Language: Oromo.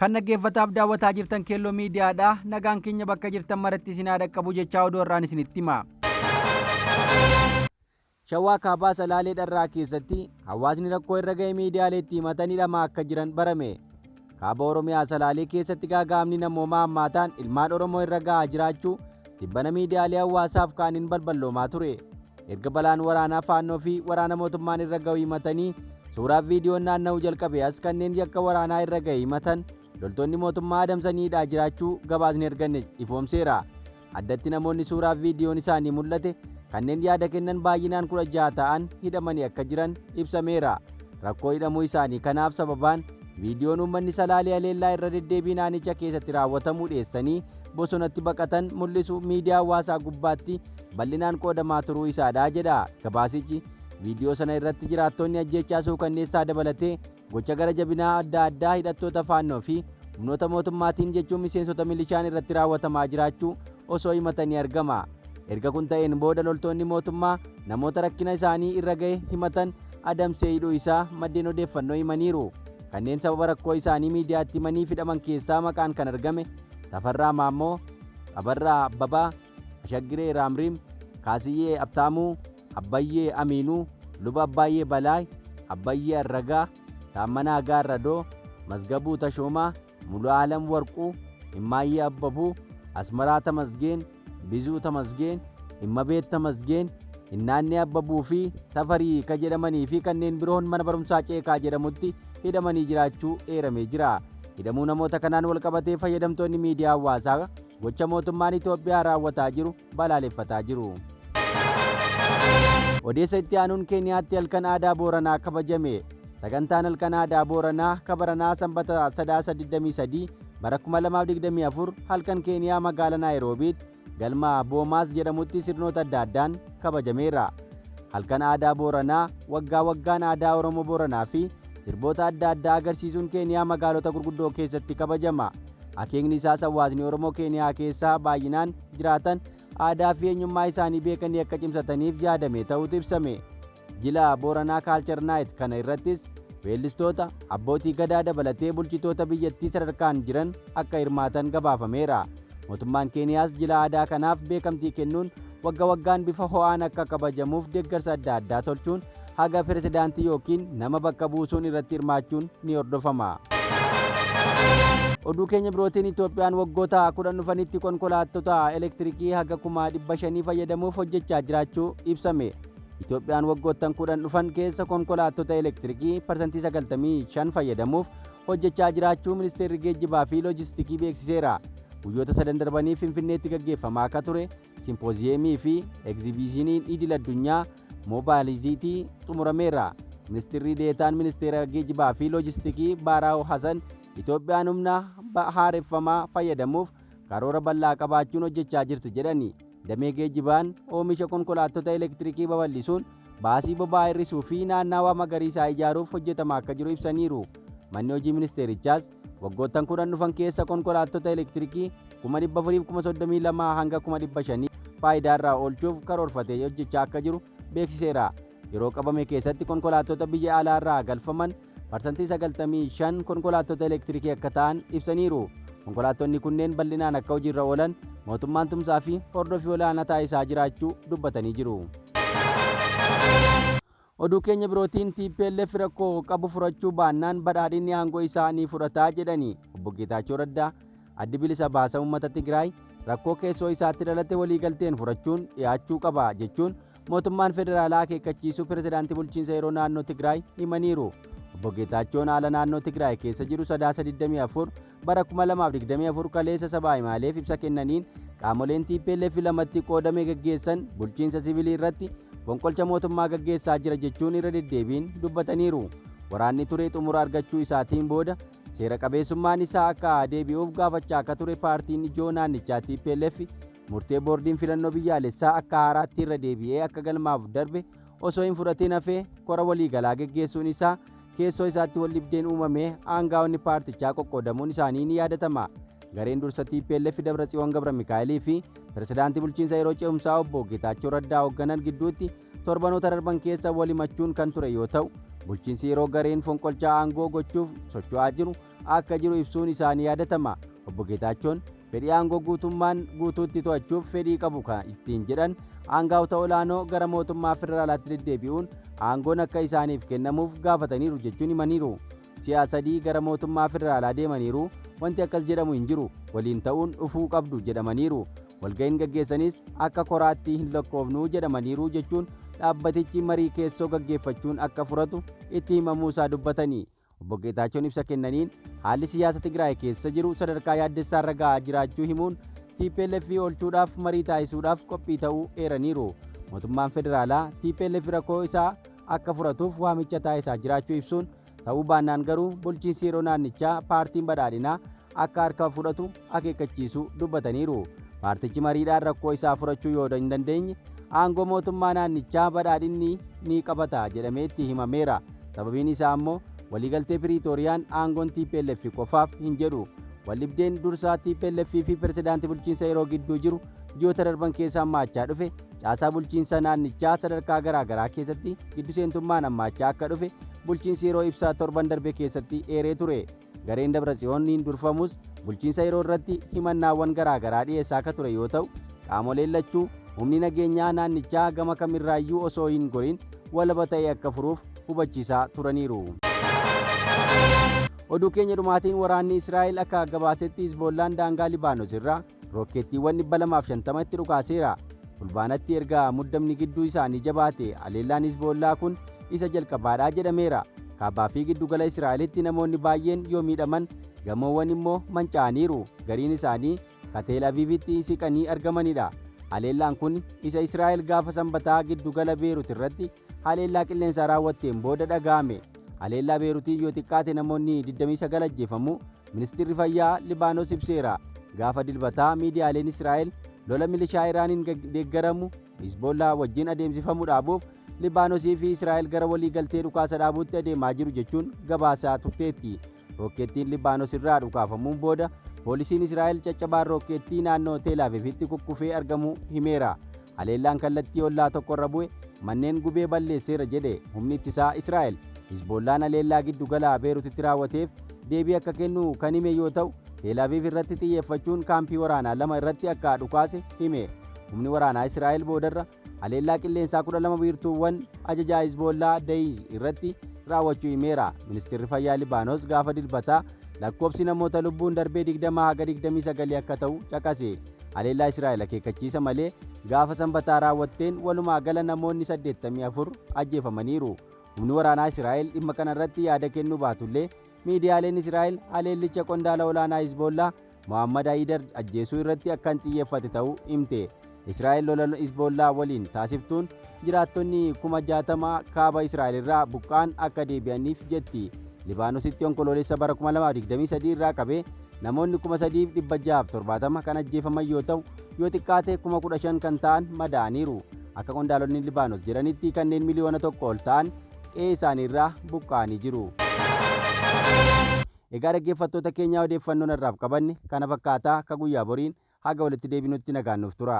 Kan dhaggeeffataaf daawwataa jirtan Keelloo Miidiyaadha. Nagaan keenya bakka jirtan maratti isin haa dhaqqabu jechaa oduu har'aan isinitti hima. Shawaa Kaabaa Salaalee Dharraa keessatti hawaasni rakkoo irra ga'e miidiyaaleetti himatan hidhamaa akka jiran barame. Kaaba Oromiyaa Salaalee keessatti gaaga'amni namoomaa hammaataan ilmaan Oromoo irra ga'aa jiraachuu tibbana miidiyaalee hawaasaaf kaaniin balballoomaa ture. Erga balaan waraanaa Faannoo fi waraana mootummaan irra ga'u himatanii suuraaf viidiyoon naanna'uu jalqabee as kanneen yakka waraanaa irra ga'e himatan loltoonni mootummaa adamsanii hidhaa jiraachuu gabaasni arganne ifoomseera. Addatti namoonni suuraaf viidiyoon isaanii mul'ate kanneen yaada kennan baay'inaan 16 ta'an hidhamanii akka jiran ibsameera. Rakkoo hidhamuu isaanii kanaaf sababaan viidiyoon uummanni Salaalee haleellaa irra deddeebii naannicha keessatti raawwatamuu dheessanii bosonatti baqatan mul'isu miidiyaa hawaasaa gubbaatti bal'inaan qoodamaa turuu isaadha jedha gabaasichi. Viidiyoo sana irratti jiraattonni ajjeechaa suukanneessaa dabalatee gocha gara jabinaa adda addaa hidhattoota Faannoo fi humnoota mootummaatiin jechuun miseensota milishaan irratti raawwatamaa jiraachuu osoo himatanii argama. Erga kun ta'een booda loltoonni mootummaa namoota rakkina isaanii irra ga'e himatan adamsee hidhuu isaa maddeen odeeffannoo himaniiru. Kanneen sababa rakkoo isaanii miidiyaatti himanii hidhaman keessaa maqaan kan argame Tafarraa Maammoo, Abarraa Abbabaa, Ashaggiree Raamriim, Kaasiyyee Abtaamuu, Abbayyee Amiinuu, Luba Abbaayyee Balaay, Abbayyee Arragaa, Taammanaa Gaarradoo, Mazgabuu Tashoomaa, Mulu'aalam Warquu, Immaayyee Abbabuu, Asmaraa Tamasgeen, Bizuu Tamasgeen, Immabeet Tamasgeen, Innaannee Abbabuu fi Tafarii ka jedhamanii fi kanneen biroon mana barumsaa Ceekaa jedhamutti hidhamanii jiraachuu eeramee jira. Hidhamuu namoota kanaan walqabatee fayyadamtoonni miidiyaa hawaasaa gocha mootummaan Itoophiyaa raawwataa jiru balaaleffataa jiru. Odeessa itti aanuun Keeniyaatti halkan aadaa Booranaa kabajame. Sagantaan halkan aadaa Booranaa kabaranaa Sanbata Sadaasa 23 bara 2024 halkan Keeniyaa magaala Naayiroobiitti galma Boomaas jedhamutti sirnoota adda addaan kabajameera. Halkan aadaa Booranaa waggaa waggaan aadaa Oromoo Booranaa fi sirboota adda addaa agarsiisuun Keeniyaa magaalota gurguddoo keessatti kabajama. Akeekni isaas hawaasni Oromoo Keeniyaa keessaa baay'inaan jiraatan aadaa fi eenyummaa isaanii beekanii akka cimsataniif yaadame ta'utu ibsame. Jila Booranaa Culture Night kana irrattis weellistoota, abbootii gadaa dabalatee bulchitoota biyyattii sadarkaan jiran akka hirmaatan gabaafameera. Mootummaan Keeniyaas jila aadaa kanaaf beekamtii kennuun wagga waggaan bifa ho'aan akka kabajamuuf deeggarsa adda addaa tolchuun haga pirezidaantii yookiin nama bakka buusuun irratti hirmaachuun ni hordofama. Oduu keenya birootiin Itoophiyaan waggoota 10 dhufanitti konkolaattota elektirikii haga 500,000 fayyadamuuf hojjechaa jiraachuu ibsame. Itoophiyaan waggoottan 10 dhufan keessa konkolaattota elektirikii parsantii 95 fayyadamuuf hojjechaa jiraachuu Ministeerri Geejjibaa fi Loojistikii beeksiseera. Guyyoota sadan darbaniif Finfinneetti gaggeeffamaa akka ture Simpooziyeemii fi Egzibiishiniin Idil Addunyaa Moobaaliziitii xumurameera. Ministirri Deetaan Ministeera Geejibaa fi Loojistikii Baaraaw Hasan Itoophiyaan humna haareffamaa fayyadamuuf karoora bal'aa qabaachuun hojjechaa jirti jedhani. Damee geejjibaan oomisha konkolaattota elektirikii babal'isuun baasii boba'aa hir'isuu fi naannaawaa magariisaa ijaaruuf hojjetamaa akka jiru ibsaniiru. Manni hojii ministeerichaas waggoottan 10 dhufan keessa konkolaattota elektirikii 432,000 hanga 500,000 faayidaarraa oolchuuf karoorfatee hojjechaa akka jiru beeksiseera. Yeroo qabame keessatti konkolaattota biyya alaarraa galfaman parsantii 95 konkolaattota elektirikii akka ta'an ibsaniiru. Konkolaattonni kunneen bal'inaan akka hojiirra oolan mootummaan tumsaa fi hordoffii olaanaa taasisaa jiraachuu dubbatanii jiru. Oduu keenya birootiin tplf rakkoo qabu furachuu baannaan badhaadhinni aangoo isaa ni fudhata jedhani Obbo Geetaachoo Raddaa. Addi Bilisa Baasa Uummata Tigraay rakkoo keessoo isaatti dhalate waliigalteen furachuun dhiyaachuu qaba jechuun mootummaan federaalaa akeekkachiisuu pirezidaantii bulchiinsa yeroo naannoo Tigraay himaniiru. Obbo Geetaachoon haala naannoo Tigraay keessa jiru Sadaasa 24 bara 2024 kaleessa sabaa himaaleef ibsa kennaniin qaamoleen tplf lamatti qoodame gaggeessan bulchiinsa sivilii irratti fonqolcha mootummaa gaggeessaa jira jechuun irra deddeebiin dubbataniiru. Waraanni ture xumura argachuu isaatiin booda seera qabeessummaan isaa akka deebi'uuf gaafachaa akka ture paartiin ijoo naannichaa tplf murtee boordiin filannoo biyyaalessaa akka haaraatti irra deebi'ee akka galmaaf darbe osoo hin fudhatiin hafee kora waliigalaa geggeessuun isaa keessoo isaatti waldhibdeen uumamee aangaa'onni paartichaa qoqqoodamuun isaanii ni yaadatama. Gareen dursa tplf Dabratsiyoon Gabramikaa'elii fi Pirezidaantii Bulchiinsa Yeroo Ce'umsaa Obbo Geetaachoo Raddaa hoogganan gidduutti torbanoota darban keessa wal himachuun kan ture yoo ta'u, bulchiinsi yeroo gareen fonqolchaa aangoo gochuuf socho'aa jiru akka jiru ibsuun isaanii yaadatama. Obbo Geetaachoon fedhii aangoo guutummaan guutuutti to'achuuf fedhii qabu kan ittiin jedhan aangaa'ota olaanoo gara mootummaa federaalaatti deddeebi'uun aangoon akka isaaniif kennamuuf gaafataniiru jechuun himaniiru. Si'a sadii gara mootummaa federaalaa deemaniiru, wanti akkas jedhamu hin jiru, waliin ta'uun dhufuu qabdu jedhamaniiru. Walga'iin gaggeessanis akka koraatti hin lakkoofnu jedhamaniiru jechuun dhaabbatichi marii keessoo gaggeeffachuun akka furatu itti himamuu isaa dubbatani. Obbo Geetaachoon ibsa kennaniin haalli siyaasa Tigraay keessa jiru sadarkaa yaaddessaarra ga'aa jiraachuu himuun tplf oolchuudhaaf marii taasisuudhaaf qophii ta'uu eeraniiru. Mootummaan federaalaa tplf rakkoo isaa akka furatuuf waamicha taasisaa jiraachuu ibsuun ta'uu baannaan garuu bulchiinsi yeroo naannichaa paartiin badhaadhinaa akka harka fudhatu akeekkachiisuu dubbataniiru. Paartichi mariidhaan rakkoo isaa furachuu yoo hin dandeenye aangoo mootummaa naannichaa badhaadhinni ni qabata jedhamee itti himameera. Sababiin isaa ammoo waliigaltee Piriitooriyaan aangoon tplf qofaaf hin jedhu. Waldhibdeen dursaa tplf fi pirezidaantii bulchiinsa yeroo gidduu jiru ji'oota darban keessa hammaachaa dhufe caasaa bulchiinsa naannichaa sadarkaa garaa garaa keessatti giddu seentummaan hammaachaa akka dhufe bulchiinsi yeroo ibsaa torban darbe keessatti eeree ture. Gareen Dabratsiyooniin durfamus bulchiinsa yeroo irratti himannaawwan garaa garaa dhiyeessaa akka ture yoo ta'u, qaamoleen lachuu humni nageenyaa naannichaa gama kamirraayyuu osoo hin gorin walaba ta'e akka furuuf hubachiisaa turaniiru. Oduu keenya dhumaatiin waraanni Israa'el akka gabaasetti Hizboollaan daangaa Libaanos irraa rookkeettiiwwan 250 itti dhukaaseera. Fulbaanatti erga muddamni gidduu isaanii jabaate haleellaan Hizboollaa kun isa jalqabaadhaa jedhameera. Kaabaa fi giddugala Israa'elitti namoonni baay'een yoo miidhaman gamoowwan immoo manca'aniiru. Gariin isaanii ka Teel Aviivitti siqanii argamanidha. Haleellaan kun isa Israa'el gaafa Sanbataa giddugala Beerut irratti haleellaa qilleensaa raawwatteen booda dhaga'ame. Haleellaa Beerutiin yoo xiqqaate namoonni 29 ajjeefamuu Ministeerri Fayyaa Libaanos ibseera. Gaafa Dilbataa miidiyaaleen Israa'el lola milishaa Iraaniin deeggaramu Hizboollaa wajjin adeemsifamu dhaabuuf Libaanosii fi Israa'el gara waliigaltee dhukaasa dhaabuutti adeemaa jiru jechuun gabaasaa turteetti. Rookkeettiin Libaanos irraa dhukaafamuun booda poolisiin Israa'el caccabaan rookkeettii naannoo Teel Aviivitti kukkufee argamu himeera. Haleellaan kallattii ollaa tokkorra bu'e manneen gubee balleesseera jedhe humni ittisaa Israa'el. Hizboollaan haleellaa giddugala Beerutitti raawwateef deebii akka kennu kan hime yoo ta'u, Teel Aviiv irratti xiyyeeffachuun kaampii waraanaa lama irratti akka dhukaase hime. Humni waraanaa Israa'el boodarra haleellaa qilleensaa 12 wiirtuuwwan ajajaa Hizboollaa Dayii irratti raawwachuu himeera. Ministeerri Fayyaa Libaanos gaafa Dilbataa lakkoofsi namoota lubbuun darbee 20 haga 29 akka ta'u caqase. Haleellaa Israa'el akeekkachiisa malee gaafa Sanbataa raawwatteen walumaa gala namoonni 84 ajjeefamaniiru. Humni waraanaa Israa'el dhimma kana irratti yaada kennuu baatullee miidiyaaleen Israa'el haleellicha qondaala olaanaa Hizboollaa Mohammad Hayidar ajjeesuu irratti akkan xiyyeeffate ta'uu himte. Israa'el lola Hizboollaa waliin taasiftuun jiraattonni 60,000 kaaba Israa'el irraa buqqa'an akka deebi'aniif jetti. Libaanositti onkoloolessa bara 2023 irraa qabee namoonni 3,670 kan ajjeefaman yoo ta'u, yoo xiqqaate 15,000 kan ta'an madaa'aniiru. Akka qondaalonni Libaanos jedhanitti kanneen miliyoona 1 ol ta'an qe'ee isaanii irraa buqqa'anii jiru. Egaa dhaggeeffattoota keenyaa odeeffannoon har'aaf qabanne kana fakkaataa, ka guyyaa boriin haga walitti deebinutti nagaan nuuf tura.